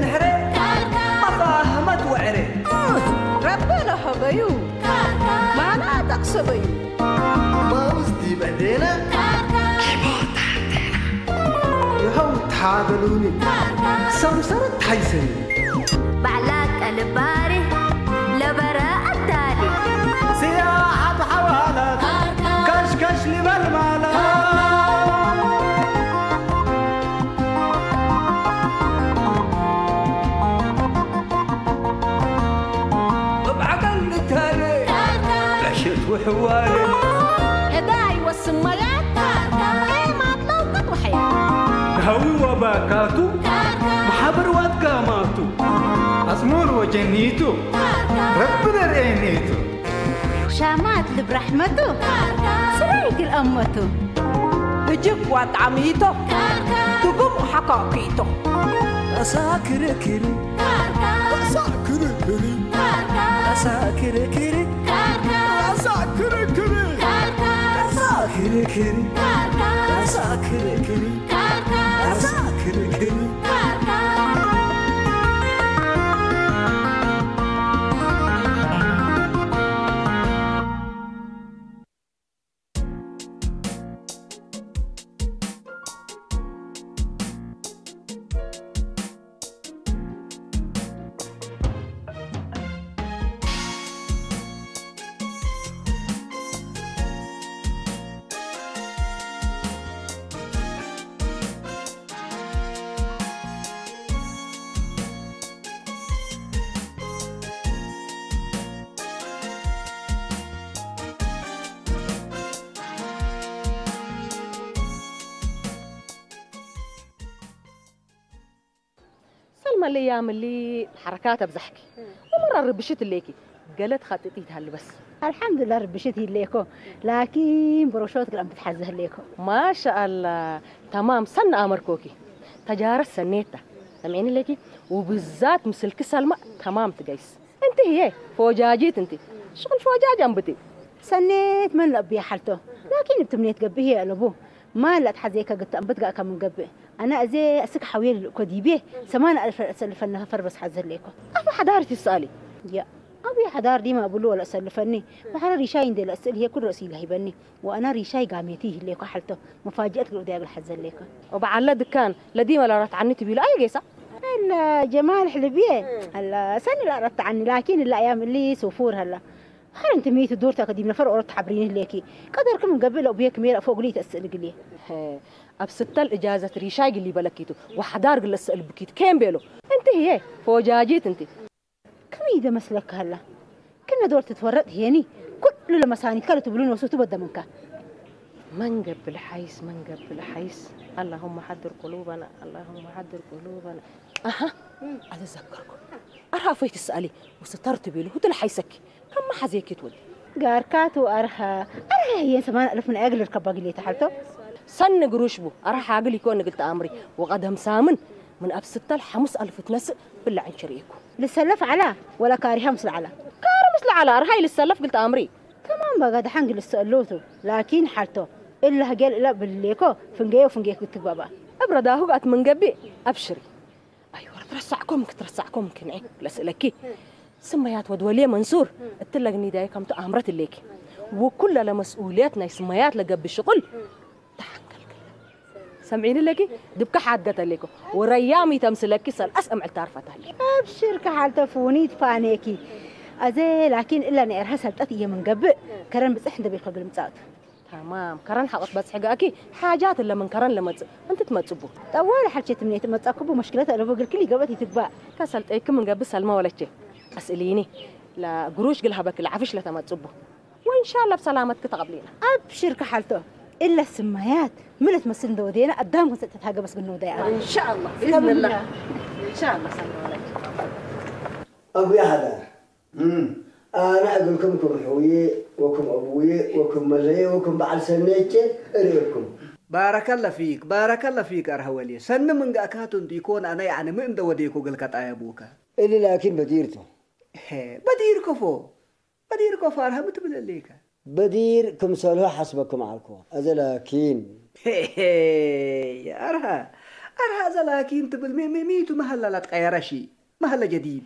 ንሕረ ኣፋህመት ወዕረ ረበ ለኸበዩ ማና ጠቕሰበዩ ማውዝ ዲበ ዴነ ይኸው ተሓገሉኒ ሰምሰረት ሓይሰኒ ባዕላ ቀልባሪ ለበረ ኣዳሊ ስያ ሓብ ሓዋላት ካሽካሽ ሊበል ማላ እብዓቀል ንታረ ዕሸት ውሕዋረ እዳይ ወስመያት ኤማት ለውቀት ወሐያ ሃዊ ወባካቱ ማሓበር ዋትጋማቱ ኣጽሙር ወጀኒቱ ረቢ ደርኤኔቱ ሻማት ልብ ራሕመቱ ስራይ ግል ኣመቱ እጅግ ዋጣሚቶ ትጉም ሓካኪቶ ኣሳ ክርክሪ ኣሳ ክርክሪ ኣሳ ክርክሪ ኣሳ ክርክሪ ኣሳ ክርክሪ ኣሳ ክርክሪ ኣሳ ክርክሪ ሰልማ ለያ ምሊ ሓረካት ኣብዛሕኪ ወመራ ርብሽት እሌኪ ገለ ትኻጥጢ ይትሃሊ በስ ኣልሓምዱላ ርብሽት ይሌኮ ላኪን ብሮሾት ግላም ትትሓዘ ህሌኮ ማሻኣላ ተማም ሰን ኣመርኮኪ ተጃረት ሰኔታ ሰምዒኒ ለኪ ውብዛት ምስልኪ ሰልማ ተማም ትገይስ እንቲ ህየ ፎጃጂት እንቲ ሽቕል ፎጃጅ ኣንብቲ ሰኔት መን ለብየ ሓልቶ ላኪን እብትምኔት ገብእ ህየ ኣለቡ ማን ላትሓዘየካ ግታ ኣንብት ጋእካ ምን ገብእ ኣና እዜ እስክ ሓውየ ልልእኮ ዲቤ ሰማን ኣልፍ ሰልፈኒ ፈርበስ ሓዘለይኮ ኣፈ ሓዳር ትስኣሊ ያ ኣቡየ ሓዳር ዲማ ብሉ ወለ ሰልፈኒ ባሕረ ሪሻይ እንደ ለስእል ሄ ኩል ረእሲ ይለሂበኒ ወኣና ሪሻይ ጋሜቲ ይህሌኮ ሓልቶ መፋጅአት ግልኡ ዲያብል ሓዘለይኮ ወበዓለ ድካን ለዲመ ለረትዓኒ ትቢሉ ኣየ ጌሳ ኣላ ጀማል ሕልብየ ኣላ ሰኒ ለረትዓኒ ላኪን እላ ኣያም እሊ ሱፉር ሀላ ሓረንቲ ሚት ዱርታ ከዲብ ነፈር ኦሮት ሓብሪኒ ህሌኪ ቀደርክም እንገብእ ለኡብየ ክሜራ ፎግሊ ተስእል ግልየ ኣብ ስተል እጃዘት ሪሻይ ግሊ በለኪቱ ወሓዳር ግለሰ እልብኪት ኬን ቤሎ እንቲ ህየ ፎጃጂት እንቲ ከመይ ይደ መስለካ ሀላ ክነ ዶር ትትወረጥ ህየኒ ኩሉ ለመሳኒትካ ለትብሉ ነሱቱ በደምንካ من قبل حيس من قبل حيس اللهم حضر قلوبنا اللهم حضر قلوبنا ኣሃ ኣተዘከርኩ ኣርሃ ፈይትስኣሊ ውስተር ትቤሉ ሁትል ሓይሰኪ ከማ ሓዘየኪ ትወዲ ጋርካቱ ኣርሃ ኣርሃ ህየን ሰማን ኣልፍ ምን ኣግል ርከባ ግሌ ተሓልቶ ሰኒ ግሩሽቡ ኣርሃ ሓግል ይኮን ንግል ተኣምሪ ወቐደም ሳምን ምን ኣብ ስተል ሓሙስ ኣልፍ ትነስእ ብላዕ እንችርየኩ ልሰለፍ ዓላ ወላ ካሪሃ ምስ ለዓላ ካሪ ምስ ለዓላ ኣርሃ ይልሰለፍ ግል ተኣምሪ ከማን ባጋ ደሓን ግል ዝሰእሎቱ ላኪን ሓልቶ እላ ህገል እላ ብልሌኮ ፍንገዮ ፍንገዮ ክትግባባ እብረ ዳሁግ ኣት መንገቢ ኣብሽሪ ኣይወር ትረሳዕኮም ክትረሳዕኮም ክንዒ ለስእለኪ ስመያት ወድወልየ መንሱር እትለግኒዳይ ከምቱ ኣምረት እሌኪ ወኩል ለመስኡልየት ናይ ስመያት ለገቢ ሽቁል ተሓንከልክለ ሰምዒኒ ለኪ ድብካ ሓገተ ሌኮ ወረያም ይተምስለኪ ሰልኣስ እምዕል ታርፈታል ኣብሽር ከሓልተ ፍውኒት ፋኔኪ ኣዘ ላኪን እላ ናይ እርሃ ሰልጠት እየ ምንገብእ ከረን ብፅሕ እንደ ቤት ከብል ምፃእቱ ተማም ከረን ሓቆት በፅሒ ጋእኪ ሓጃት እለ ምን ከረን ለመፅእ እንት ትመፅቡ ጠዋለ ሓልቸ ትምኔት መፃኩቡ መሽክለት ኣለቦ ግልክል ይገበት ይትግባእ ከሰልጠይክ ምንገብእ ሰልማ ወለቼ ኣስእልይኒ ለግሩሽ ግል ሃበክ ለዓፍሽ ለተመፅቡ وإن شاء الله بسلامتك تقبلينا أبشر كحالته إلا السمايات ملت مسل دودينا قدام كنت تتهاجى بس قلنا ودايا إن شاء الله بإذن الله إن شاء الله سلام عليكم أبو يا حدا أنا أقول لكم كم حوي وكم أبوي وكم ملي وكم بعد سنيتي أريكم بارك الله فيك بارك الله فيك أرهولي سن من قاكاتون ديكون أنا يعني من دوديكو قلك طايبوك إلا لكن بديرته بديركو فو بدير كفار هم تبل ليك بدير كم سالها حسبكم عالكو أزا لكن يا أرها ኣርሃ ዘላኪን ትብል ሚ- ሚ- ሚቱ መሃላ ላትቀየረሺ መሃለ ጀዲድ።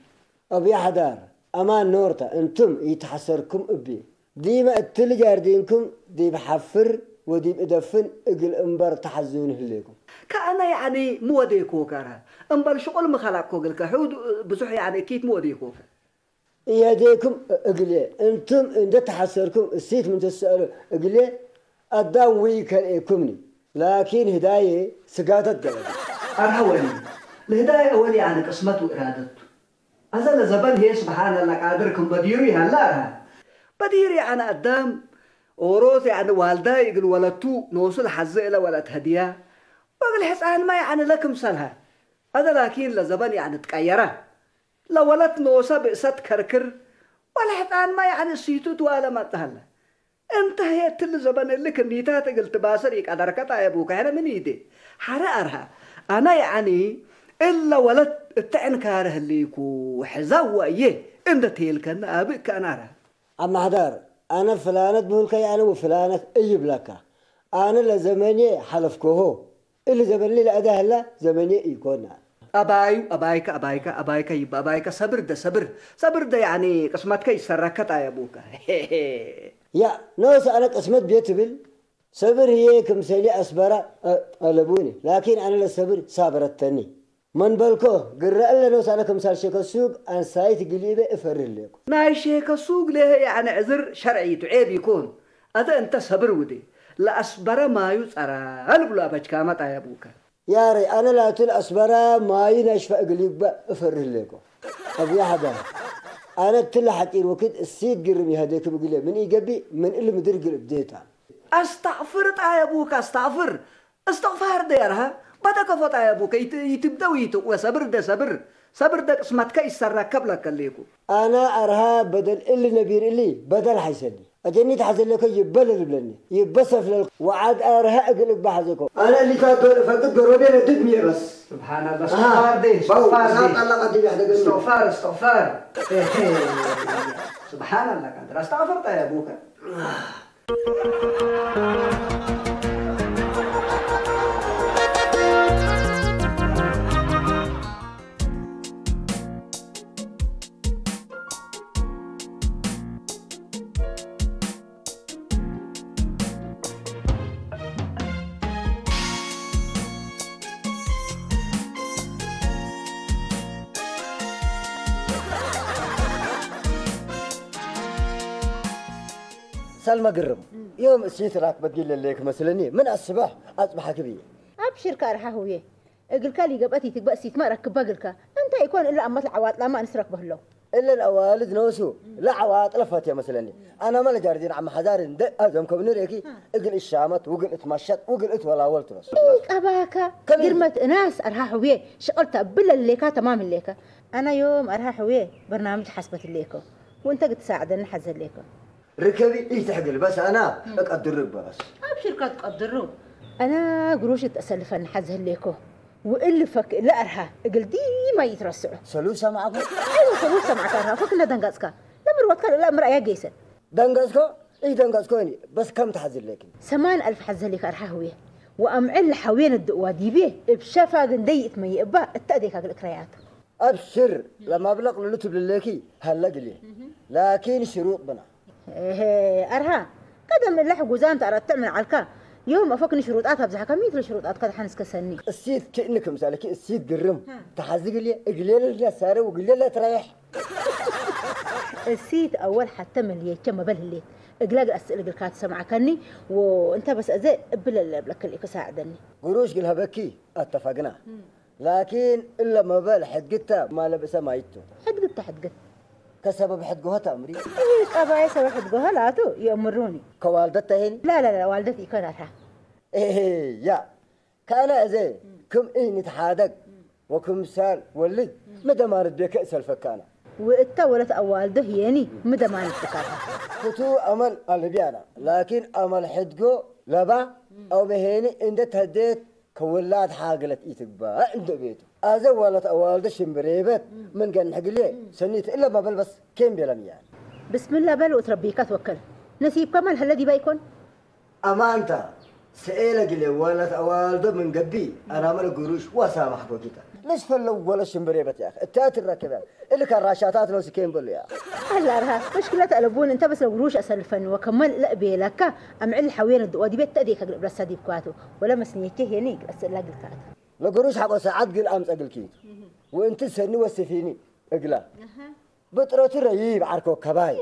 أبو يحدار، أمان نورتا، أنتم يتحسركم أبي. ديما التل جاردينكم ديب حفر وديب إدفن إقل أنبر تحزون هليكم. ከኣነ ያዕኒ ምወደይኮ ከረ እምበል ሽቁል ምኸላቅኮ ግልከ ሕውድ ብዙሕ ያዕኒ እኪት ምወደይኮ ከ إياديكم إقلي، أنتم إن تحسركم السيت من تسألوا إقلي، أدام وي كان إيكمني. لكن هداية سقاتت قلبي. ኣርሃ ወሊ ልህዳይ ኣወል ያዕኒ ቅስመት ወእራደቱ ኣዘ ለዘበን ሄ ስብሓን ኣላ ቃድር ክም በዲሩ ይሃላ ኣርሃ በዲር ያዕኒ ኣዳም ኦሮስ ያዕኒ ዋልዳይ እግል ወለቱ ኖሱ ለሓዘ እለ ወለት ሀድያ ወእግል ሕፃንማ ያዕኒ ለክምሰልሃ ኣዘ ላኪን ለዘበን ያዕኒ ትቀየራ ለወለት ኖሰ ብእሰ ትከርክር ወለሕፃንማ ያዕኒ እሲቱ ትዋለ መጽሃለ እንተ ህየ እትሊ ዘበን እሊ ክኒታት እግል ትባስር ኢቀደርከ ጣየቡከ ሕነ ምን ኢዴ ሓረ ኣርሃ ኣነ ያዕኒ እለ ወለት እትዕንካረ ህልይኩ ሕዛዋ እየ እንደ ተየልከኒ ኣብእ ከእነ ኣርሃ عم حدار، أنا فلانة بقول كي أنا وفلانة أيب لك. أنا لزمني حلفكوه. اللي زمن لي لأده لا زمني يكون. ኣባዩ ኣባይካ ኣባይካ ኣባይካ ይባ ኣባይካ ሰብር ደ ሰብር ሰብር ደ ያዕኒ ቅስመትከ ይሰረከ ጣየቡከ يا نوس أنا قسمت بيت بل صبر هي كمثالي أصبر ألبوني، لكن أنا للصبر صابرتني. من بلكو قرأ لنا نوس أنا كمثال شيك السوق أن سايت قليبة إفر لكم. ናይ ሼከ ሱግ ለሀ ያዕኒ ዕዝር ሸርዒ ቱ ዔብ ይኮን ኣተ እንተ ሰብር ውዴ ለኣስበረ ማዩ ጸራ ልብሎ ኣበጅካማ ጣየቡከ يا ري أنا لا تل أصبر ما ينشف قليبة إفر لكم. أبي حدا، أنا تل حقير وكد السيد قرمي هديك بقلي من إيجابي من اللي مدير قلب ديتا. ኣስተቕፍር ጣየቡከ ኣስተቕፍር እስትቕፋር ደየርሃ በደከፎ ጣየቡከ ይትብደው ይትቕወ ሰብር ደ ሰብር ሰብር ደ ቅስመትከ ይሰረከብ ለከሌኩ أنا أرها بدل اللي نبير اللي بدل حيسلي. أجني تحزل لك يبل البلني يبسف لك وعاد أرها أقل بحزكو. أنا اللي كان دول فقد قرودي لدد ميرس. سبحان الله. استغفار دي استغفار دي الله قد يحدق. استغفار استغفار. إيه، إيه. سبحان الله قادر استغفر ጣየቡከ سلمى قرم. يوم السيت راك بدي لليك مثلني من الصباح أصبحك بي. ኣብሽር ከኣ ርሓ ህውየ እግልካ ሊገበት ይትግበእ ሲትማ ረክባ እግልካ እንታይ ይኮን እለ ኣመት ለዓዋጥላማ ኣንስ ረክበ ህለው። እለ ለኣዋልድ ነውሱ ለዓዋጥ ለፈት የመስለኒ። ኣናማ ለጃርዲን ዓመ ሓዛር እንደ ኣዘም ከብኒ ርእኪ እግል እሻመት ውግል እትመሸጥ ውግል እትወላወል ትረሱ። ቀባካ ግርመት እናስ ኣርሃ ሕውየ ሽቐልታ ብለሌካ ተማም ህሌከ ኣና ዮም ኣርሃ ሕውየ በርናምጅ ሓስበት ህሌከ ወእንተ ግትሳዕደኒ ሓዘ ህሌከ። ርከቢ ኢትሕግል በስ ኣና እቀድሩ እበ በስ። ኣብሽር ከትቀድሩ። ኣና ግሩሽ እተሰልፈኒ ሓዝ ህሌኮ ውእል ፈክ እለ ኣርሃ እግል ዲማ ይትረስዑ። ሰሉብ ሰማዕኩ። ኣይወ ሰሉብ ሰማዕካ ኣርሃ ፈክ እለ ደንጋጽካ ለምርወትካ ልእላ ምርኣያ ገይሰ። ደንገጽኮ ኢደንገጽኮ እኒ በስ ከም ትሓዝለኪ። ሰማን ኣልፍ ሓዝ ህሌካ ኣርሃ ህውየ ወኣምዕል ለሓውየ ነድእዋ ዲቤ እብ ሸፋ ግን ደይእትመየ እባ እተ እዴካ ግልእክ ረያቱ። أبشر لما أبلغ لولو تبللكي هلا قلي لكن شروط بنا. إيه أرها قدم الله حجوزان ترتع من علكا يوم أفكني شروطات أبزح كمية لشروطات قد حنس كسني. السيد كأنك مسالكي السيد قرم تحزق لي اقليل لي سارة وقليل لي تريح. السيد أول حتى مليت كما بل هليت اقلاق أسئل قلكات سمع كني وانت بس أزي قبل اللي قبلك اللي كساعدني. قروش قلها بكي اتفقنا. ላኪን እለ መበል ሕድግተ ማለብእሰ ማይቱ። ሕድግተ ሕድግት። ከሰበብ ሕድግሆ ተእምሪ። እህ ጸባየ ሰበብ ሕድግሆ ላቱ የእምሩኒ። ከዋልደት ተሄኒ። ላላላ ዋልደት ኢኮናታ። እህ ያ ከአነ እዘ ክም እህ ንትሓደግ ወክምሳል ወልድ ምደማርት ቤከ እሰልፈካና። ውእተ ወለት አዋልዶ ህየኒ ምደማርት ብካታ። ፍቱ አመል አልህቢያና ላኪን አመል ሕድጎ ለባ አው በሄኒ እንደ ተህዴት ከውላድ ሓግለት ኢትግባእ እንዶ ቤቱ። ኣዘ ዋለት ኣዋልደ ሽምብሬበት ምን ገንሕ ግሌ ሰኒት እለ መበል በስ ኬን ቤለ ምያን። ብስምላ በል ወትረቢካ ትወከል። ነሲብካ ማል ሀለ ዲባ ይኮን? ኣማንታ سئيلة قلي ولد أوالدو من قبي، أنا مال قروش وسامح بوكيتا. ليش فلو ولا شمبري بتياخ؟ التاتر ركبها. اللي كان راشاتات نو سكين بلو يا. ኣላርሃ መሽክለት ኣለቡን እንተ በስ ለጉሩሽ ኣሰልፈን ወከመን ለእቤለካ ኣምዕል ሓውየን ድኦ ዲቤት ተእዴከ ግልብ ለሰዲብ ኳቱ ወለ መስኒየቼ ሄኒ ግለስ ላግልካት لقروش حقو ساعات قل أمس أقل كيت. وانت سني وسفيني. أقلا. بطرة ريب عركو كباي.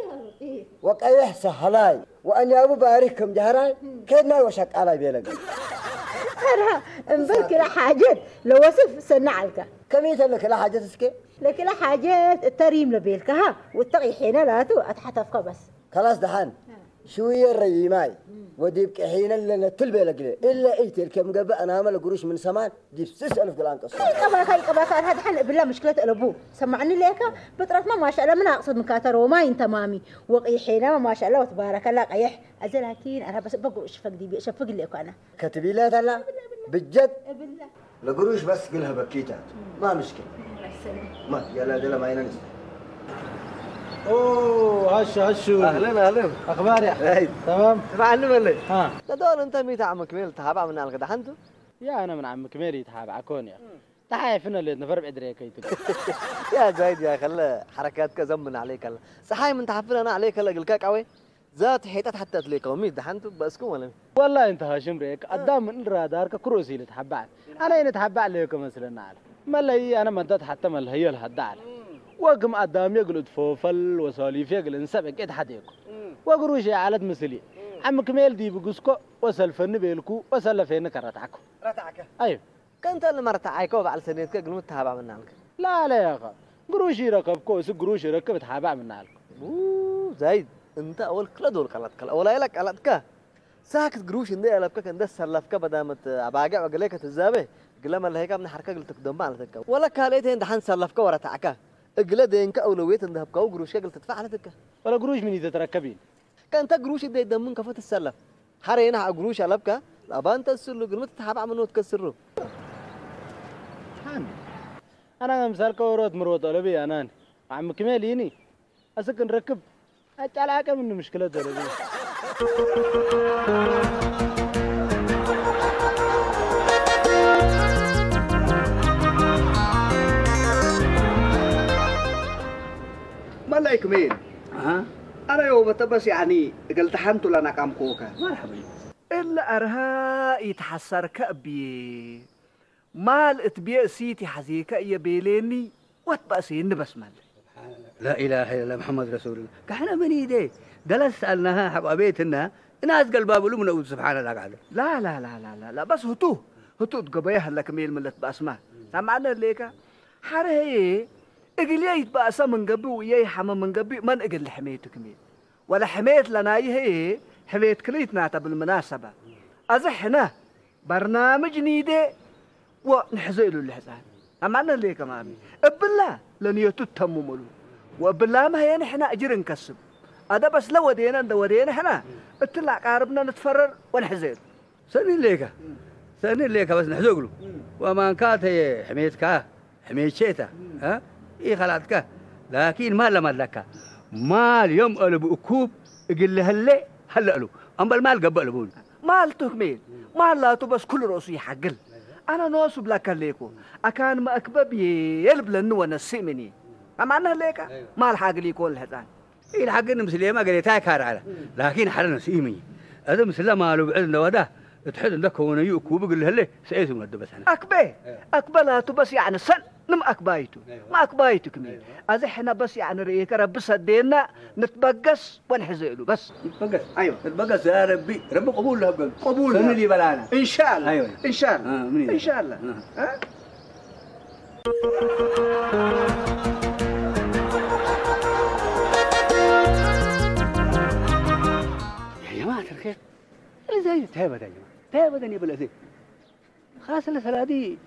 وقيح سهلاي. وأن يابو بارك كم جهراي. كيدنا وشك علي بيلك. ኣርሃ እምበር ክላ ሓጀት ለወስፍ ሰና ዓልካ كمية لك لا حاجة تسكي. ለክላ ሓጀት እተሪም ለቤልካ ሃ ውተቕ ይሒነ ላቱ ኣትሓተፍካ በስ خلاص دحان. شوية ريماي. وديب كحينا لنا تلبي لقلي. إلا إيتي الكم قبل أنا عمل قروش من سمان. ديب سس ألف قلان قصة. ቀባካ ይቀባካ ኣርሃ ድሓን እብላ ምሽክለት ኣለቡ ሰማዕኒ ሌካ ብጥራትና ማሻላ ምን ኣቕሰት ምካተር ወማይ እንተማሚ ወቕይሒና ማሻላ ወትባረከላ ቀይሕ ኣዘ ላኪን ኣርሃ በስ በጉ ሽፈግ ዲቢ ሸፍግ ሌኳና كتبي لا تلا. بجد. لقروش بس قلها بكيتات. ما مشكلة. ما يلا دلا ما يننس. اوه هشو هشو. اهلا اهلا. اخبار يا هاي. تمام. تبع علم اللي. ها. لدول انت ميت عمك ميل تهابع من الغدا حنتو. يا انا من عمك ميل يتهابع كون يا. تحايا فينا اللي نفر بعد ريكيتك. يا زايد يا خلا حركاتك زمن عليك الله. صحاي من تحفل انا عليك الله قلكاك عوي. ذات حيطة حتى تليك وميت دحنتو باسكم ولا. والله انت هاشم ريك قدام من رادارك كروسي اللي تحبعت. انا انا تحبع ليك مثلا على. ما لي انا ما انت حتى ما هي الهدار. وقم قدام يقلد فوفل وسوليف يقلد سبق اد حديكو. وقروشي على مثلي. عمك ميل دي بقسكو وسلفني بيلكو وسلفيني كرتعكو. رتعك. ايوه. كنت اللي مرتعيكو بعد سنيتك قلمت تهابع من نالك. لا لا يا اخي. قروشي ركبكو سو قروشي ركبت حابع من نالك. اوه زايد. انت اول كلا دول قلت كلا ولا لك قلتك. ساكت قروش اندي الابكك اندي سلفك بدامت اباقع وقليك تزابه. قلما لهيك من حركه قلتك دم على تكا ولا كاليت اند حن سلفك ورا تعكا. اقلا دينك اولويت اند هبكا وقروشك قلت تدفع على تكا. ولا قروش من اذا تركبين. كان تقروش اندي دمن كفت السلف. حرينا قروش الابكا. لابان تسلو قلمت تحبع منو تكسرو. حامي. انا مسالك وروت مروت على بي انان. عم كمال يني. اسك نركب. أجعل عقب من مشكلة دولة. مالك مين؟ ها؟ أنا يوم تبس يعني قلت حنت لنا كام كوكا. مرحبا. إلا أرها يتحسر كأبي. ማል እት ቤ እሲት ይሐዜከ እየ ቤሌኒ ወትበእሴኒ በስመለ። ላኢላሃ ኢለላህ ሙሐመድ ረሱሉላህ። ካሕነ ምን ኢዴ ደለስ ሰአልናሃ ሐቆ ቤትና እናስ ገልባብሉ ምን እውድ ስብሓነላህ ካሕነ። ላላላላላ በስ ህቱ ህቱ እት ገበየ ሀለ ክሜል ምለት በአስማ ሰማዕነ ህሌከ ሐረ ህዬ እግልየ ይትበአሰ ምን ገብእ ወእየ ይሐመ ምን ገብእ መን እግል ሕሜቱ ክሜል ወለ ሕሜት ለናይ ህዬ ሕሜት ክልኢት ናተ ብልምናሰበ አዚ ሕነ በርናምጅ ኒዴ ወንሕዘ እሉ ለህጻን አማነ ሌከ ማሚ እብላ ለንየቱ ተምም እሉ ወእብላመ ህየ ንሕና እጅር እንከስብ አደ በስ ለወዴነ እንደ ወዴነ ሕና እትላ አቃርብነ ንትፈረር ወንሕዘ እሉ። ሰኒ ሌከ ሰኒ ሌከ በስ ንሕዘ እግሉ ወማንካ ተየ ሕሜትካ ሕሜቼታ ኢኸላትከ ላኪን ማል ለማለካ ማል ዮም አልቡ እኩብ እግል ለህሌ ሀለ እሉ አምበል ማል ገብእ ልቡን። ማል ቱ ክሜል ማል ላቱ በስ ኩሉ ረእሱ ይሓግል። አነ ኖሱ ብለከ ሌኮ አካን መአክበ ብዬ ልብለኒ ወነስእ ምኒ አማነ ህሌከ ማል ሓግል ይኮን ለህፃን። ኢልሓግኒ ምስሌማ ገሌታይ ካር ዐለ ላኪን ሐረ ነስኢም እዪ። እዝ ምስለ ማሉ ብዕድ እንደወዳ እት ሕድ እንደ ከወነዩ እኩቡ እግል ህሌ ሰኤቱ ነዱ በሰነ። አክበ አክበ ላቱ በስ ያዕኒ ሰን ንም አክባይቱ ማ አክባይቱ ክሜል አዚ ሕነ በስ ያዕኒ ርእየከ ረቢ ሰዴና ንትበገስ ወንሕዘ እሉ በስ። ንትበገስ አይወ ንትበገስ ያ ረቢ ረቢ ቅቡል ለህብገን ቅቡል ሰኒ ሊበላና እንሻላ አይወ እንሻላ አ፣ ምን ይላል? እንሻላ አ። አ? يا جماعة الخير ازاي تعبت يا جماعة تعبت يا بلدي خلاص الأسئلة دي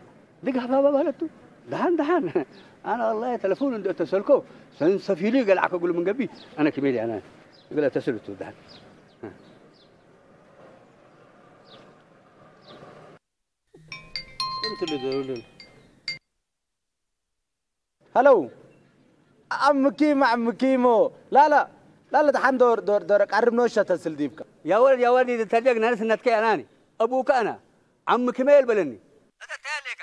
دق حبابة بلدتو دحان دحان أنا والله تلفون عندي اتصلكو سنسفيلي قال عكو قولوا من قبي أنا كميلي أنا يقول اتصلتو دحان ها. انتوا اللي تقولون هلو عمكيمو عمكيمو لا لا لا لا دحان دور دور دور قرب نوشة تسل ديبك يا ولد يا ولد إذا تلقى ناس نتكي أناني أبوك أنا، عم كميل بلني. أنت تالك.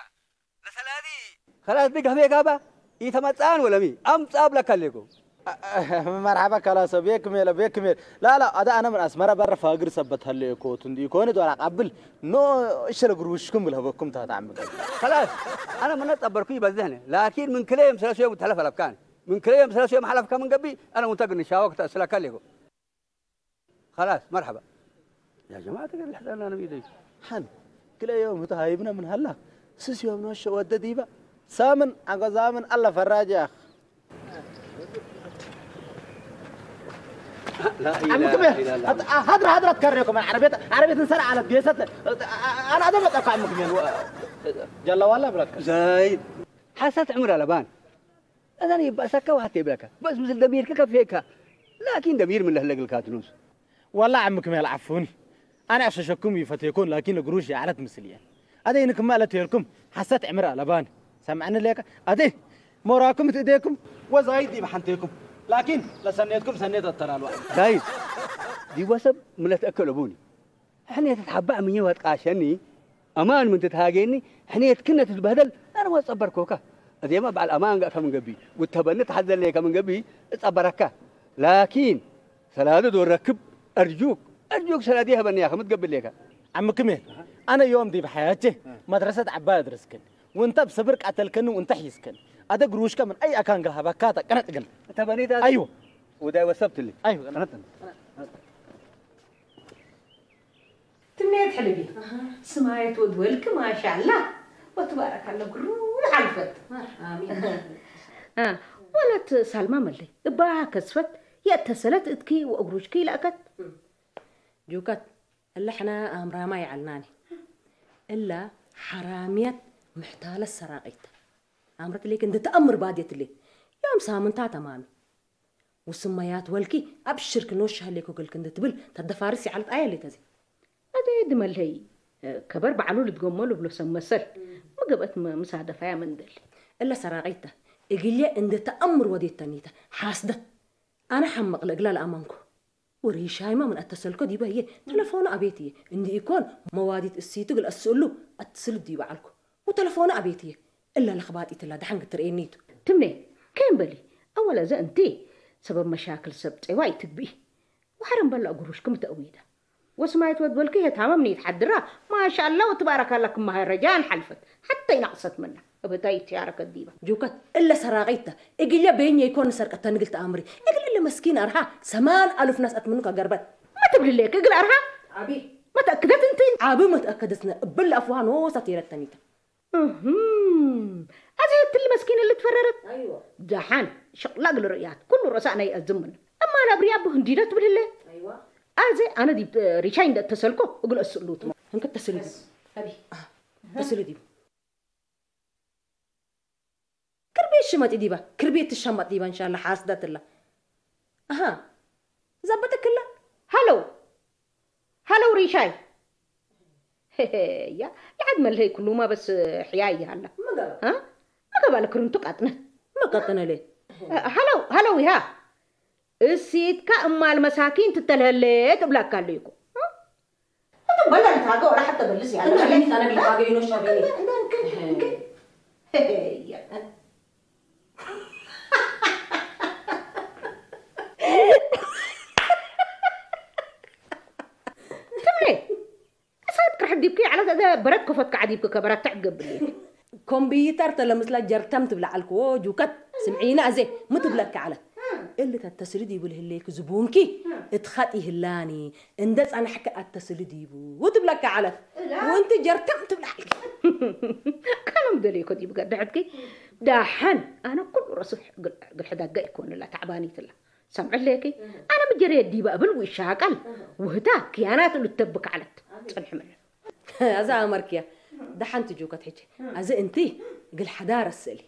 لسلادي. خلاص دي قهوة كابا. إيتا متسان ولا مي؟ أم صاب لك ليكو. መርሓባ ካላሰብ የክሜለ የክሜል ላላ ኣዳ ኣነ ምን ኣስመራ በረ ፋግር ሰበት ሃለ እኮ ትንዲ ኮነ ዶራ ቀብል ኖ እሽለ ግሩሽኩም ብለበኩም ታታ ዓምበ خلاص. أنا من أتصبر كي بزهنة، لكن من كلام سلاسيوم تلف لبكان. من كلام سلاسيوم حلف كمن قبي، أنا منتقل نشاوك تأسلك ليكو. خلاص، مرحبا. يا جماعة، تقدر الحزن أنا بيدي. ሓን ክለ ዮም ህቶ ሃይብነ ምን ሃላ ስስ ዮም ነሸ ወደ ዲባ ሳምን ኣጎ ዛምን ኣላ ፈራጅ ያኽ لا ዓምኩም إله إلا الله. ሃድራ ሃድራ ትከረኩም ዓረቤት ዓረቤት እንሰራ ዓለት ቤሰት ኣና ኣደ መጣካ ዓምኩም ጀላ ዋላ ብለካ زايد. حسيت عمر على بان. أنا يبقى سكة واحد يبلكها. بس مثل دمير كيف فيك؟ لكن دمير من الهلق الكاتنوس. والله عمكم يلعفوني. أنا أششكم يفتيكون لكن قروشي على تمثليا. أدي إنكم ما لتيركم حسيت عمر على بان. سمعنا ليك؟ أدي موراكم تديكم وزايد يبحنتيكم. لكن لسنيتكم سنيت الترى الوقت. زايد. دي وسب من لا تأكل أبوني. ሕኔት ትሓባእ ምኝ ወጥቃሸኒ፣ ኣማን ምን ትትሃጌኒ፣ ሕኔት ክነት ትትበህደል፣ ኣነ ወጸበርኮካ። እዜማ በዓል ኣማን ጋእ ከምንገቢ፣ ውተበኒ ተሓዘለየ ከምንገቢ፣ እጸበረካ። ላኪን፣ ሰላዲ ዶ ረክብ፣ ኣርጁክ፣ ኣርጁክ ሰላዲ የህበኒ ያኸ ምትገብር ሌካ። ዓምክሜል፣ ኣነ ዮም ዲብ ሓያቼ፣ መድረሰት ዓባይ ኣድረስክን፣ ወንተ ብሰብር ቃተልከኒ ወንተ ሒዝከን፣ ኣደ ግሩሽከ ምን ኣይ ኣካን ግልሃባካ ተቀነጥ ግል። እተበኒታ ኣይወ። ወዳይ ወሰብትሊ። ኣይወ። ትምኒት ሕልቢ ስማየት ወድወልክ ማሻላ ወትባረካለ ግሩ ሓልፈት ወለት ሳልማ መለይ እባ ከስፈት የእተሰለት እትኪ ወእግሩጅኪ ይለእከት ጁከት እለ ሕነ ኣምራማ ይዓልናኒ እለ ሓራምየት ምሕታለት ሰራቂት ኣምረት ሌክ እንደ ተኣምር ባድየት ሌክ ያም ሳምንታ ተማሚ ውስመያት ወልኪ ኣብሽርኪ ኖሽ ሃሌኮ ገልኪ እንድትብል ተደፋርስ ይዓልት ኣየ ሌተዚ። ኣደ ድመልሀይ ከበር ባዕሉ ልድገሞ ልብሎ ሰብ መሰል ምገበት ምሳደፋያ መንደል። እለ ሰራቂተ እግልየ እንደ ተኣምር ወዴት ተኒተ ሓስደት ኣነ ሓመቅ ለእግላ ለኣመንኩ። ወሪሻይማ ምን ኣተሰልኮ ዲበ እየ ተለፎኑ ኣቤት እየ እንዲ ኢኮን መዋዲት እሲቱ ግል ኣስእሉ ኣትስልድ ይበዓልኩ። وتلفون أبيتي إلا لخباتي تلا دحن قتر إنيتو. تمني كين بلي أول أزا أنتي سبب مشاكل سب تيواي تقبي وحرم بلا قروش كم تأويدا وسمايت ود بلكي هتامم نيت حدرا ما شاء الله وتبارك الله كم هاي رجان حلفت حتى ينقصت منها أبتاي تيارك الديبة جوكت إلا سراغيتا إقل يا بيني يكون سرقة تنقل تأمري إقل إلا مسكين أرها سمان ألف ناس أتمنك أقربت ما تبلي ليك إقل أرها أبي ما تأكدت أنتي عابي ما تأكدتنا بل أفوان هو ستيرة تنيتا أها. أزي تل مسكين اللي تفررت أيوة دحان شغل أقل رؤيات كل رؤساءنا يأزمن أما أنا بريا بهنديرة تبلي لي أيوة أزي أنا دي ريشاين ده تسلكو أقول أسلوت ما هنك تسلوت أبي تسلوت دي ክርቤት ሽመጥ ዲባ ክርቤት ትሸመጥ ዲባ እንሻላ ሓስዳትላ ኣሃ ዘበጠክላ ሃሎ ሃሎ ሪሻይ ያ ልዓድ መለይ ኩሉማ በስ ሕያ ይሃላ መገባ ለክርምቱ ቃጥነት መቀጥነሌ ሃሎ ሃሎ ይሃ እሲትካ እማል መሳኪን ትተልሀሌ ትብላካ ኣለይኮ በላ ልታገ ወላ ሓተ በልስ ያለ እንደ ቢኒ ታነግ ልታገ ይኖ ሻቢኒ ትብለ እሳት ቅርሕ ዲብኪ ዓለት እደ በረት ኮፈት ከዓ ዲብኪ ከበረት ትዕገብልየ ኮምፒተር ተለምስላ ጀርተም ትብላ ዓልክዎ ጁከት ስምዒና እዜ ምትብለካ ዓለት እልተተስልድ ይብል ህሌክ ዝቡንኪ እትኸጥ ይህላኒ እንደ ጸናሕኪ ኣተስልድ ይቡ ትብለካ ዓለት ወንቲ ጀርተም ትብላ ዓልኪ ካሎም ደልዩ ኮት ይብጋ ድሕትኪ ዳሓን ኣነ ኩሉ ረሱ ግልሕዳጋ ይኮንላ ታዕባኒትላ ሰምዕለኪ ኣነ ምጀረየ ዲባ እብል ውሻቃል ውህታ ክያናት ልተብክ ዓለት ጸንሕ መለ ኣዛ ኣመርክያ ደሓን ትጁከት ሕጂ ኣዚ እንቲ ግል ሓዳር ኣስእሊ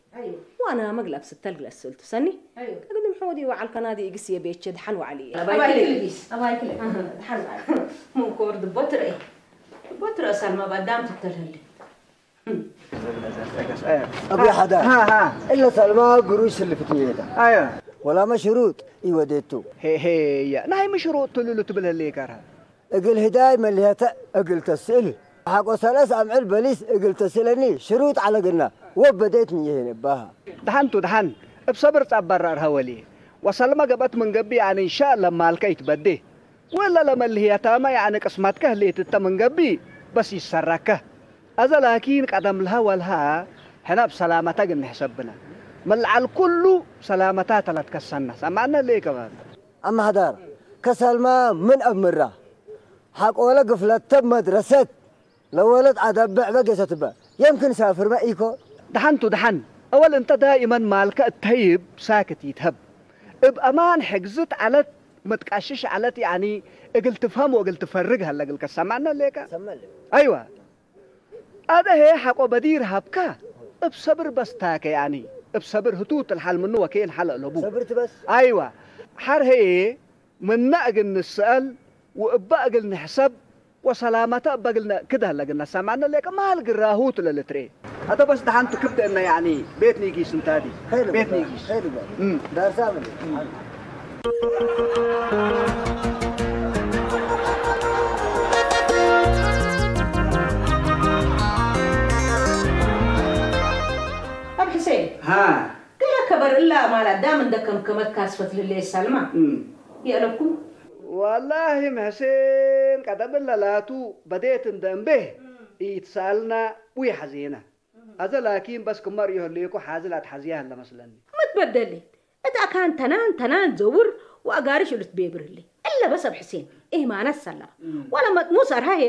ዋና መግላብ ስተል ግል ኣስእልቱ ሰኒ ከግድም ሕወዲ ወዓል ከናዲ እግስ የቤቸ ደሓን ወዓል እየ ኣባይክልስ ኣባይክል ደሓን ወዓል ምንኮር ድቦ ትረኢ ድቦ ትረእ ሳልማ ባዳም ትተልህሊ أبو حدا إلا سلمى قروش اللي في تنيتا أيوة ولا مشروط يوديتو هي هي ناي مشروط تلولو تبلهلي كارها እግል ህዳይ መልህተ እግል ተስእል። ሓቆ ሰለስ ኣምዕል በሊስ እግል ተስእለኒ ሽሩጥ ዓለግና ወበደት ንየህን እባሃ። ደሓንቱ ደሓን፣ እብ ሰብር ጸባር ረኣርሃ ወልየ። ወሰልመ ገብአት ምን ገብእ፣ ያዕኒ፣ እንሻ ለማልከ ይትበዴ። ወእለ ለመልህየታመ፣ ያዕኒ፣ ቅስመትከ ህሌትተ ምን ገብእ፣ በስ ይሰረከ። አዘ ላኪን፣ ቀደም ልሃ ወልሃ፣ ሕነ እብ ሰላመተ እግል ንሕሰብነ። ምን ለዐል ኩሉ ሰላመታ ተለትከሰነ። ሰማዕነ ሌከ ባል። አማሕዳር፣ ከሰልማ ምን አምራ፣ ሐቆለ ግፍለተ መድረሰት፣ ለወለት አደብዕ በጌሰትበ፣ የምክን ሳፍርመ ኢኮ። ደሓንቱ ደሓን፣ አወል እንተ ዳኢመን ማልከ እተህይብ ሳክት ይትሀብ። እብ አማን ሕግዝት ዐለት፣ መትቃሽሽ ዐለት፣ ያዕኒ እግል ትፍሀም ወእግል ትፈርግ ሀለ እግል ከሰማነ ሌከ። ሰመለ። አይወ። አደሄ ሐቆ በዲር ሀብካ፣ እብ ሰብር በስ ታከ፣ ያኒ፣ እብ ሰብር ህቱ ትልሓል ምኑ ወኬን ሓለ እለቡ። ሰብር ትበስ። አይዋ፣ ሐር ሄ፣ ምና እግል ንስአል፣ ወእባ እግል ንሕሰብ፣ ወሰላመተ እባ እግል ነእክድ ሀለ እግል ነሰማነ ሌቀ፣ ማል ግራሁ ትለልትሬ። አደ በስ ደሓን ትክብደ እነ፣ ያኒ፣ ቤት ኒጊስ እንታዲ። ኸይር ቤት በል፣ ኒጊስ። ኸይር በል። እም። ዳርሳ ምን? ኣብ ሕሴን፣ ሃ። ገለ ከበር እላ ማል ኣዳም እንደ ከምከመት ካስፈት ልሌ ሳልማ። እም። የእለኩም። ዋላሂ ምሕሴን ቀደም እላ ላቱ በዴት እንደ እምቤ እም። ኢትሳልና ውይ ሐዜና። አዘ ላኪን በስ ክመ ርእዮ ህሌኮ ሓዝል አትሓዝያ ህለ መስለኒ። ምትበደሌ፣ እት አካን ተናን ተናን ዘውር ወአጋሪ ሽሉት ቤብር ህሌ። እለ በስ አብ ሕሴን፣ ኢማነት ሰለማ። እም። ወለ መጥሙስ አርሃ ሄ፣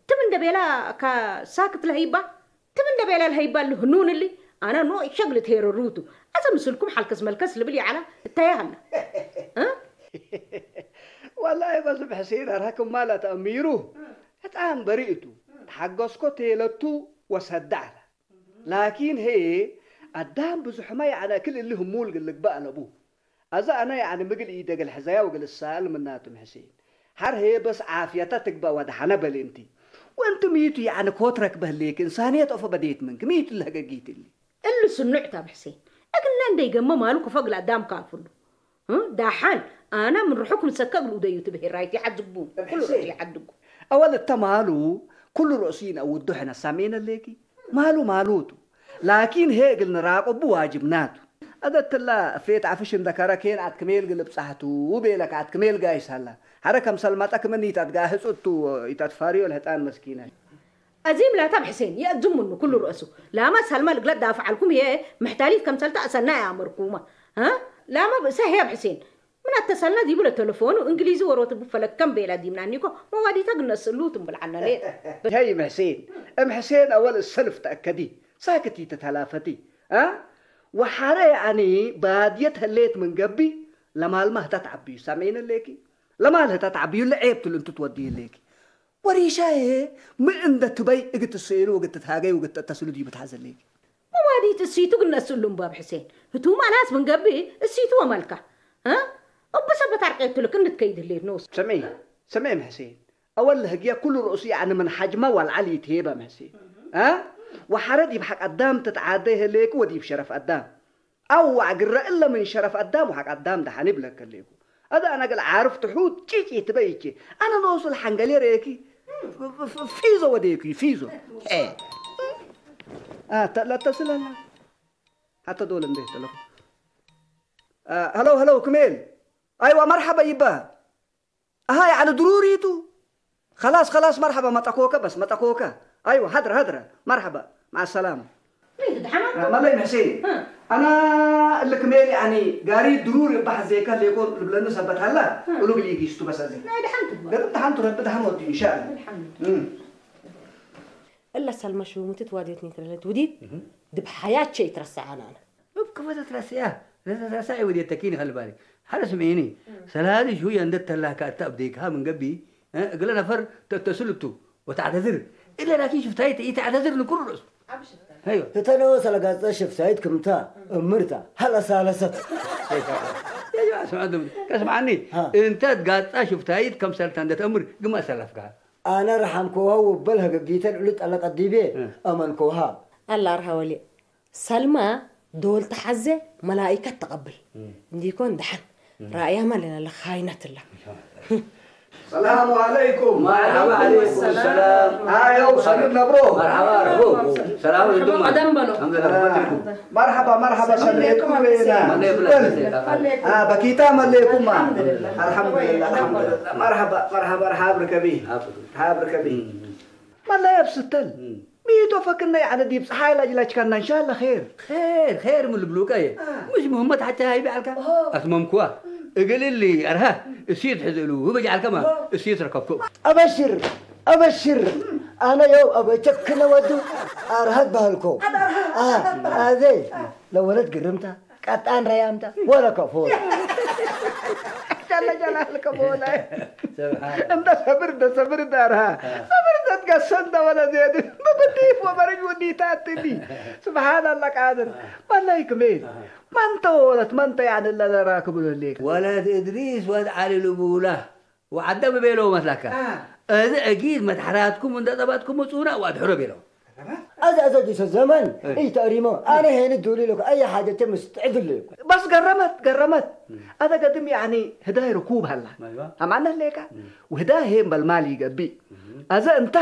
ትም እንደ ቤላ ካ ሳክት ለህይባ፣ ትም እንደ ቤላ ለህይባ ልህኑን እሊ፣ አነ ኖ ሸግል ትሄረሩቱ። አዘ ምስልኩም ሐልከስ መልከስ ልብል ይዓላ፣ እታያ ሀላ። እ? ወላሂ በስ አብ ሕሴን አርሃ ክማ ለተአሚሩ፣ እም። ሕጣን በሪእቱ፣ እም። ተሓገስኮ ቴለቱ ወሰዳ አላ። ላኪን ሄ አዳም ብዙሕመ የዐነ ክል እሊ ህሙል እግል ልግበእ አለቡ። አዘ አነ የዐኒ ምግል ኢደግል ሕዘያ ወእግል እሳእል ምናቱ ምሕሴን። ሐር ሄ በስ ዓፍየተ ትግበእ ወደሐነ በሊ እንቲ። ወእንቲ ሚቱ የዐኒ ኮት ረክበ ህሌክ እንሳንየት ኦፈ በዴት ምንክ ሚቱ ለህገጊት እሊ። እሊ ስኑዕ ታ ምሕሴን። እግልነ እንደ ይገመ ማሉ ክፈ እግል አዳም ካልፍሉ። እ? ዳሓን፣ ኣነ ምን ርሑክ ምሰከ እግል ኡደዩ ትብሄ ራይት ይሓድጉ። እብ ኩሉ ሕሴን። ርሑክ ይሓድጉ። አወል እተ ማሉ፣ ኩሉ ርእሱ ይነእውዱ ሕነ ሳሜነ ሌኪ። ማሉ ማሉቱ። ላኪን ሄ እግል ንራቆቡ ዋጅብናቱ። አደትላ ፌት አፍሽ እንደከረ ኬን አትክሜል ግልብ ጻሕቱ ቤለክ አትክሜል ጋይስ ሀላ። ሐረ ከምሰል መጠ ክምን ይተትጋህጹቱ ይተትፋርዮ ለህጣን መስኪነ። አዚም ላታ ብሕሴን የእዝም ምኑ ኩሉ ርእሱ። ላማ ሳልማ ልግለት ዳፍዓልኩም ህየ ምሕታሊት ከምሰልታ አሰና ያአመርኩማ። ሀ? ላማ ብእሰ ህየ ብሕሴን። ምን አተሰልና ዲቡ ለተለፎኑ እንግሊዚ ወሮት ብፈለግ ከም ቤላ ዲምናኒኮ መዋዲታ ግነስሉ ትንብልዓና ሌ። ሄይ ምሕሴን፣ እም ሕሴን አወል እሰልፍ ተአከዲ፣ ሳክቲ ተተላፈቲ። አ? ወሐረ ያኒ ባድየት ህሌት ምን ገቢ ለማልማ ህታት ዓብዩ ሳሜነ ሌኪ። ለማል ህታት ዓብዩ ለዔብ ትልንቱ ትወድዩ ሌኪ። ወሪሻዬ ምን እንደ ትበይ እግል ትስእሉ ወእግል ትትሃገዩ ወእግል ትእተስሉ ዲቡ ትሓዘለይ። መዋዲት እሲቱ ግን ነስእሉ እምባብ ሕሴን። ህቱም አናስ ምን ገብእ እሲቱ ወመልካ። እ? እቡ ሰበት አርቄቱ ልክ እንድትከይድ ህሌት ነውስ። ስምዒ፣ ስምዒ ምሕሴን። አወል ህግየ ኩሉ ርእሱ ያዕኒ ምን ሐጅመ ወልዓል ይትሄበ ምሕሴን። እ? ወሐረ ዲብ ሐቅ አዳም ትትዓደ ህሌኩ ወዲብ ሸረፍ አዳም። አዋዕ ግረ እለ ምን ሸረፍ አዳም ወሐቅ አዳም ደሓን ይብለከ ሌኩ። አደ አነ ገል ዓርፍ ትሑት ጪጪ ትበይቼ። አነ ኖሱ ለሐንገሌ ሬኪ። ፍ-፣ ፍ-፣ ፊዞ ወዴኩ፣ ፊዞ። ኤ። አ፣ ተ-፣ ለተስለና። ሐተ ዶል እንዴ ተለፉ። አ፣ ሀለው፣ ሀለው፣ ክሜል። አይዋ፣ መርሐባ ይባ። አሃ፣ ያዕኒ ድሩሪቱ። ኸላስ፣ ኸላስ፣ መርሐባ፣ መጠኮከ በስ፣ መጠኮከ። አይዋ፣ ሀድረ፣ ሀድረ። መርሐባ፣ መዓ ሰላማ። ለይት ደሓን ኣልካ? መለይ ምሕሴን። እ። ኣና እልክ ሜል ያዕኒ ጋሪ ድሩር ይባሕ ዜካ ሌኮ ልብለኒ ሰበት ሃላ፣ እ። እሉ ብልይ ጊስቱ በሰ ዜ። ናይ ደሓን ትግባ። ገርብ ደሓን ቱ ረቢ ደሓን ወዲ፣ ኢንሻአላህ። ደሓን። እም። እላ ሳልማ ሽውሙቲ ትዋድዮት ኒትረለት ውዲት፣ እህ። ድብ ሓያቸ ይትረሳዓና ኣነ። እብ ክፈተት ረስያ፣ ረሳ ወዲት ተኪን ኸልባሪ። ሓደ ስምዒኒ፣ እም። ሰላሊ ሽውያ እንደ ተላካ እታ እብ ዴካ ምን ገቢ፣ እ፣ እግለ ነፈር ተተስልቱ ወተዕተዝር። እለ ላኪን ሽፍታይት ኢተዕተዝር ንኩሉ ርእሱ። ዓቢ ሽፍታ። አይዋ። እተነወ ሰለጋጸ ሽፍታይት ክምታ እምርታ፣ ሃላ ሳለሰት። ያ ጀማዓ፣ ስምዓ ደም፣ ከስምዓኒ፣ ሃ። እንተ ጋጻ ሽፍታይት ከም ሰልታ እንደ ተእምር፣ ግማ ሰለፍካ። ኣነ ረሓምከዋ ወበል ሀገጊተን እሉ ጠለቀ ዲቤ፣ እ። ኣመንከውሃ። ኣላ ኣርሃ ወልየ። ሰልማ ዶል ተሓዘ መላኢከት ተቐብል። እም። እንዲኮን ደሓን። እም። ራእያ ማለና ለኻይነት እላ። ኢንሻአላህ። ሰላሙ ዓለይኩም። መርሓባ ዓለይኩም ሰላም። ኣየው ሰሉድ ነብሮ። መርሓባ ርሑብ። ሰላም እንደማ። ቀደም በሎ። መርሓባ መርሓባ ሰለይኩም ሬና። በኪታ መለይኩማ። ኣልሓምዱሊላህ ኣልሓምዱሊላህ። መርሓባ መርሓባ። ረሓብ ርከቢ። ረሓብ ርከቢ። መለይ ኣብስተል። ሚቶ ፈክና ያዕነ ዲብ ፀሓይ ላጅላጅካና እንሻላ ኸይር። ኸይር ኸይር ምልብሉቀ እየ። ምሽ ሙህመድ ሓቻ ሃይቢ ዓልካ ኣትመምኩዋ። እግልሊ ኣርሃ እሲት ሕዝእሉ ህበጅ ዓልከማ እሲት ረከብኩ። أبشر أبشر. أنا يوم أبشر كنا ودو أرهد بهالكو. آه هذه لو ولد قرمتها ቀጣን ረያምታ ወለ ከፎ። ጀለ ጀላልከ ቦላይ። ስብሓን። እንደ ሰብር እንደ ሰብር እንደ ኣርሃ ሰብር እንደ ትገሰ እንደ ወለ ዜድ በበዲፍ ወበረጅ ወዲታት እንዲ። ስብሓን ኣላ ቃድር። ማላይ ክሜል ማንተ ወለት ማንተ ያዕን ለዘራክብ ለሌክ። ወለት እድሪስ ወድ ዓሊ ልቡላ ወዓዳ ብቤሎ መስላካ። እዚ እጊድ መትሓራትኩም እንደ ጠባትኩም ውፁና ዋድሕሮ ቤሎ። أزا أزا جيس الزمن إيه تأريمه. أنا هنا دولي لك أي حاجة تمس تعدل لك. بس قرمت قرمت. هذا قدم يعني هداي ركوب هلا. أيوة. أمعنا ليك. وهداي هم بالمال يقبي. أزا أنت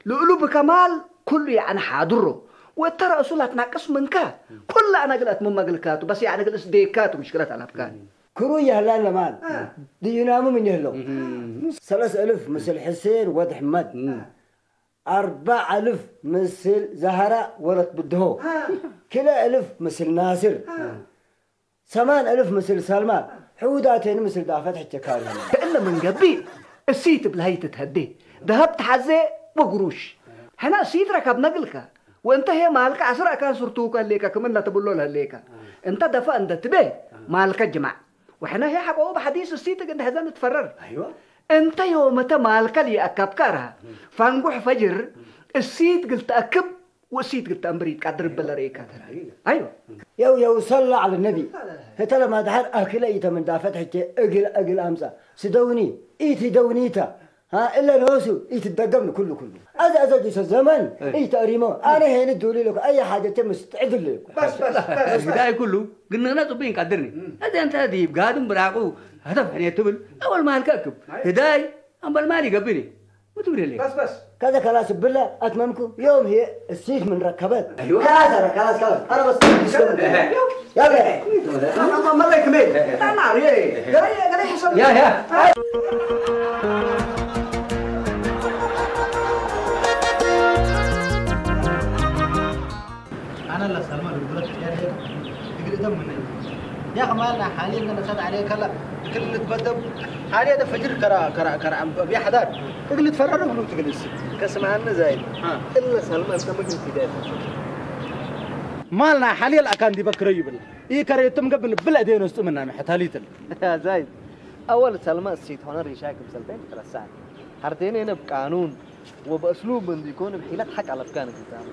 لؤلؤ بكمال كل يعني حاضره. وترى أصول هتناقص منك. كل أنا قلت من مقلكاته بس يعني قلت ديكاته مشكلة على أفكار. كرو يهلان لمان. دي ينامو من يهلو. ثلاث ألف مثل حسين ود حمد. أربع ألف مثل زهرة ولد بدهو. كلا ألف مثل ناصر. ثمان ألف مثل سلمان. حوداتين مثل دافت حتى كارهم. كأنه من قبي السيت بلهي تتهدي. ذهبت حزي وقروش. حنا السيت ركب نقلك. وانت هي مالك عسر أكان صرتوك هليك كمن لا تبلو هليك. انت دفع انت تبي مالك جمع. وحنا هي حقوق بحديث السيت قد هذا نتفرر. أيوة. أنت يوم تمالك لي أكبكرها. فانقح فجر السيت قلت أكب والسيت قلت أمبريت قدر بلا ريكا. أيوة. يو يو صلى على النبي. هتلا ما دحر أكل أيت من دافت حتى أقل أقل أمسا سدوني إيتي دونيتا. ها إلا نوسو إيت الدقم كله كله. أزا أزا جيس الزمن إيت أريمو. أنا هنا دولي لك أي حاجة تمس تعدل لك. بس بس بس. هداي كله قلنا نطبين قدرني. هذا أنت هذه بقادم براقو هدف حنيه تبل. أول ما هلككب هداي أم بالمالي قبلي. ما تبري لي. بس بس. كذا خلاص بالله أتممكم يوم هي السيف من ركبت. أيوة. خلاص أنا خلاص خلاص أنا بس يلا. ما ما ما لك مين؟ لا نار يا قال يا قال يا حسن. يا يا. أنا لا سلمان بقول لك يا ريت تقدر تمني. يا أخي مالنا حاليا أنا صد عليك هلا كل نتبدل. حاليا ده فجر كرا كرا كرا بيا حدار. تقول تفرر ولا تقول يصير. كسمعنا زايد. ها. إلا سلمان أنت ما قلت لي. مالنا حاليا الأكان دي بكري يبل. إيه كريتم قبل بلا دين استمنا محتاليتل. يا زايد. أول سلمان السيد هنا ريشاك بسلتين ثلاث ساعات. حرتين هنا بقانون. وبأسلوب من ديكون بحيلة حق على بكان كتاب.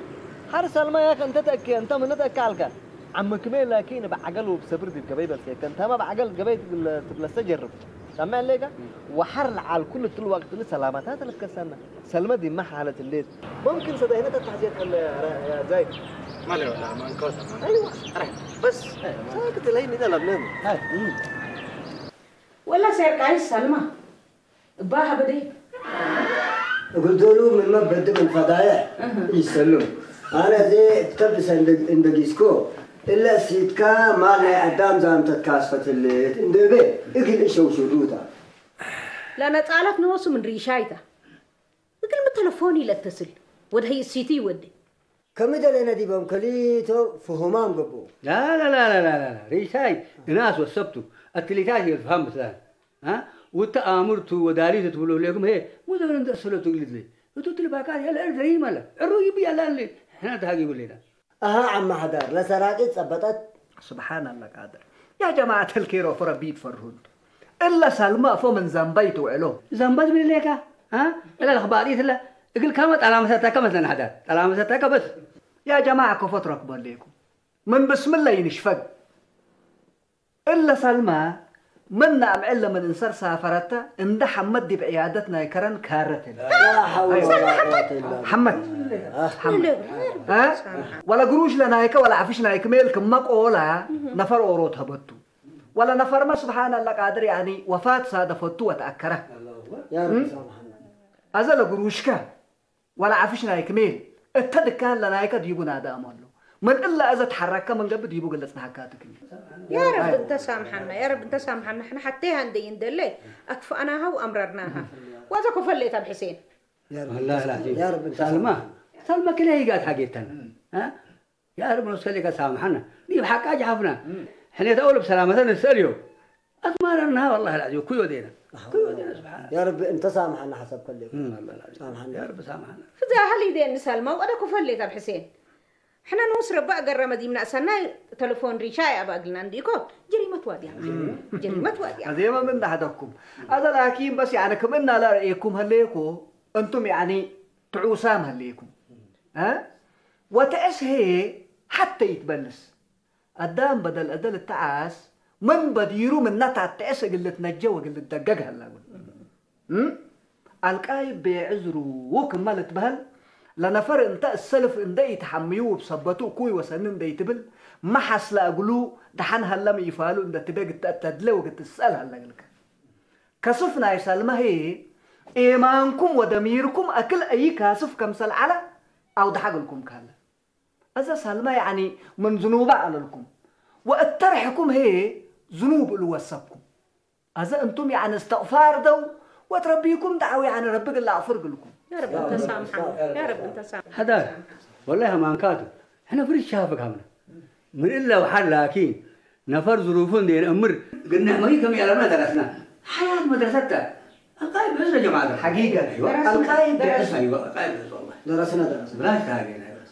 حر سلمى يا أخي أنت تأكي أنت من تأكي على كان. عم كميل لكن بعقل وبصبر دي قبيل بس أنت ما بعقل قبيل تبلا تجرب. سمع ليك؟ وحر على كل طول وقت لسلامتها تلك السنة. سلمى دي ما حالة الليل. ممكن صدقينا تتحزيت يا زايد. ما له ولا ما انكوت. أيوة. بس ساكت لين إذا لبنان. هاي. ولا سير كاي سلمى. እባ ሃበደይ። እግል ዶሉ ምንመ በድ ምን ፈዳይሕ ኢሰሉ። አነ እዜ እተብሰ እንደ ጊስኮ እለ እሲትካ ማል ናይ አዳም ዛምተት ካስፈትልት እንደ እቤ እግል እሸውሽሩታ። ለነጻለት ንወሱ ምን ሪሻይታ። እግል ምን ተለፎን ኢለተስል ወድሀይ እሲቲ ይወዴ። ከሚ ደሌነ ዲቦም ከሊቶ ፍሁማም ገብኡ። ላላላላላላ ሪሻይ እናስ ወሰብቱ አትሊታት የልፍሃም ብትላል። ها؟ وتآمرت وداريت تقولوا لكم هي مو زمان انت أصلوا تقلد لي. وتقول لي باكات يلا ارجع هي مالا. الرؤي بي يلا اللي احنا تهاجي لنا. أها عم حدار لسراقي تثبتت. سبحان الله قادر. يا جماعة الكيرو فربيت فرهود. إلا سلمى فو من زنبي توعلو. زنبت من ليكا. ها؟ إلا الأخبار إيه لا. يقول كم طلع مساتك مثلا حدار. طلع مساتك بس. يا جماعة كفت ركب ليكم. من بسم الله ينشفق. እለ ሳልማ ምነ አምዕል ለምን እንሰር ሳፈረተ፣ እንደ ሐመድ ዲብ ዕያደት ናይ ከረን ካረተ። لا حول ولا قوة إلا بالله. ሐመድ። ሐመድ። አ? ወለ ግሩሽ ለናይከ ወለ ዐፍሽ ናይክ ሜል ክመ ቆላ ነፈር ኦሮት ሀበቱ። ወለ ነፈርመ ስብሓን አለ ቃድር ያኒ ወፋት ሳደፈቱ ወተአከረ። يا رب سامحنا. أزل قروشك ولا عفشنا يكميل. التدكان لنا يكد يبونا دام والله. من إلا أزا تحرك من قبل يبو قلت نحكاتك. يا رب انت سامحنا، يا رب انت سامحنا. احنا حتى هندي ندلي أكفأناها وأمررناها. وهذا كفل لي تاب حسين. يا رب والله العظيم يا رب انت سلمى سلمى كلها هي قاعد حقيتنا. ها يا رب نسألك سامحنا. دي بحق أجحفنا. حنيت أول بسلامة نسأليو. أتمارنا والله العظيم كيو دينا. كيو دينا سبحان الله. يا رب انت سامحنا حسب كل مم، والله العظيم. سامحنا. يا رب سامحنا. فذا هل يدين نسال ما وقد كفل لي تاب حسين. حنا نوس ربا قرم ديمنا سناي تلفون ريشاي أبا قلنا عنديكو. جريمة وادي. جريمة وادي. هذا ما من حدكم. هذا لكن بس يعني كم إن لا رأيكم هليكو أنتم يعني تعوسام هليكم. ها؟ وتأس هي حتى يتبلس. الدام بدل أدل التعاس من بديرو من نتا تأس قلت نجا وقلت دقق هلا. እም ኣልቃይ ቤዕዝሩ ክመል ትበሃል ለነፈር እንተ እሰልፍ እንደ ኢትሓምዩ ብሰበቱ እኩይ ወሰኒ እንደ ይትብል መሓስ ለእግሉ ደሓን ሀለም ይፋሉ እንደ ትቤ ግተእተድለ ወግትሰል ሀለግልከ ከስፍ ናይ ሰልመ ህይ ኤማንኩም ወደሚርኩም አክል አይ ካስፍ ከምሰል ዐለ አውድሓግልኩም ካለ እዘ ሰልመ ያዕኒ ምን ዝኑበ ዐለልኩም ወእተርሕኩም ህይ ዝኑብ እሉ ወሰብኩም أذا أنتم يعني استغفار دو وتربيكم دعوة يعني ربك الله أغفر لكم. يا رب انت سامحنا. يا رب انت سامحنا. هذا والله ما انكاتو. احنا فريش شافك همنا. من إلا وحال لكن نفر ظروفون دين أمر قلنا ما هي كم يعلمنا درسنا. حياة مدرستها. القايد بس يا جماعة. حقيقة. أيوة. القايد بس. أيوة. القايد بس والله. درسنا درسنا. بلاش تاقينا بس.